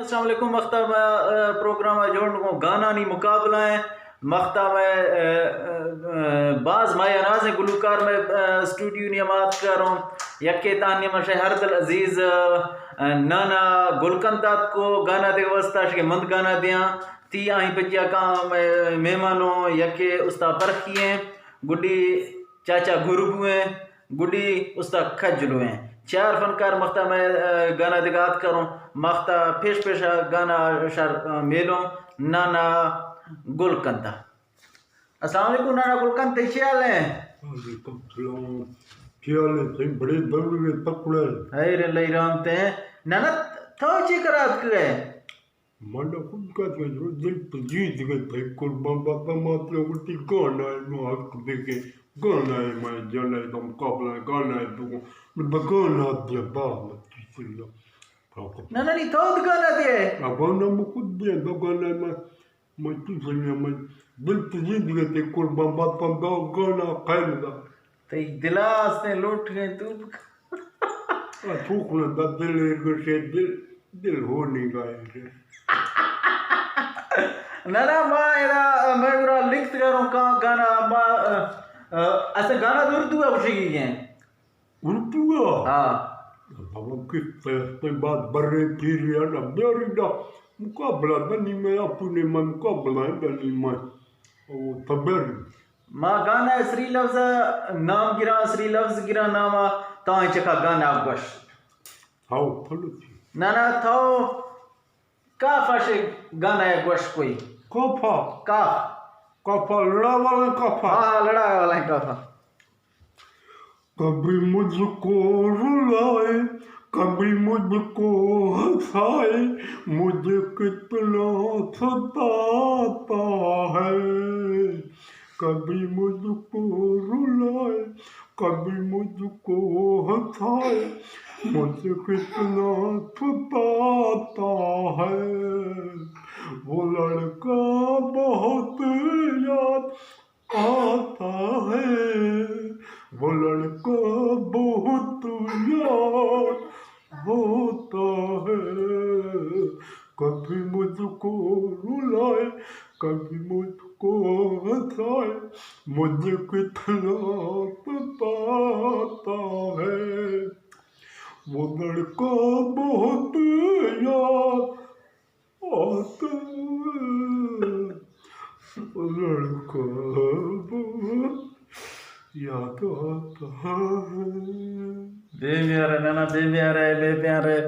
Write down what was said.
السلام علیکم، مختا مئے، ء، پروگرام ء جوڑ گوں گانانی مقابلہ ہیں۔ مختا مئے، ء، ء، ء، باز مایا نازیں گلوکار مئے، ء، اسٹوڈیو نی ہم آتکا روں۔ یکے تہانی ہم شے ہر دل عزیز، ء، ء، نانا گلکند آتکو گانا دے واسطہ شکے مند گانا دیاں۔ تی آہیں پجیا کاں مئے مہمانوں یکے استاد پرخی ہیں، گڈی چاچا گھربو ہیں، گڈی استاد کھجلو ہیں۔ چار فنکار مختا مئے، ء، گانا دگہ آتکا روں۔ مختا پیش پیشا گانا شر، ء، میلوں نانا گلکند ء۔ السلام علیکم نانا گلکند، تئی چے حال ہیں؟ وعلیکم السلام۔ چے حال ہیں؟ تئی بڑے بڑے پکڑے۔ خیر اللہ رحمت ہیں۔ نانا تو چے کرا آتکگئے؟ من خود کا جو دل پجی دگہ تئی قربان باپا مات لوگتی گانا ہے، نو حق دیکھے گانا ہے، میں جانا ہے، تم قابل ہے، گانا ہے، تو بگانا دیا با متی سلا۔ نہ، نہ، نہیں، تو گانا دے۔ گانا میں خود دیا، دو گانا ہے، میں، میں تو سنیا، میں دل پجی دگہ تئی قربان باپا، دو گانا خیر دا۔ تئی دلا استیں لوٹ گئے تو۔ آ، تو کنا دا دل ایر گشے، دل، دل ہو نہیں گائے۔ نہ، نہ، ما ادا، مئے گورا لکھتگا روں کاں گانا، ما، ا، ا، اسے گانا اردو ء گوشگی ہیں۔ اردو ء؟ ہاں۔ بابا کس طرح سے بات بر رہے پھر یار، اب یار ادا مقابلہ بنی میں اپنے میں مقابلہ ہے بنی میں۔ او تبر۔ ما گانا ء سری لفظ ء نام گراں، سری لفظ گراں نام ء، تاں چکا گانا گوش۔ ہاؤ، پھلو چی؟ نہ، نہ، تھو کاف ء شے گانا ء گوش کوئی۔ کافا؟ کاف۔ کافا، لڑا والا کافا؟ ہاں، ہاں، لڑا والا کافا۔ کبھی مجھ کو رلائے، کبھی مجھ کو ہنسائے، مجھے کتنا ستاتا ہے۔ کبھی مجھ کو رلائے، کبھی مجھ کو ہنسائے، مجھے کتنا ستاتا ہے۔ وہ لڑکا بہت یاد آتا ہے، وہ لڑکا بہت یاد ہوتا ہے۔ کبھی مجھ کو رلائے، کبھی مجھ کو ہنسائے، مجھے کتنا ستاتا ہے۔ وہ لڑکا بہت یاد آتا ہے، لڑکا بہت یاد آتا ہے۔ بے میارے، نہ، نہ، بے میارے، بے میارے۔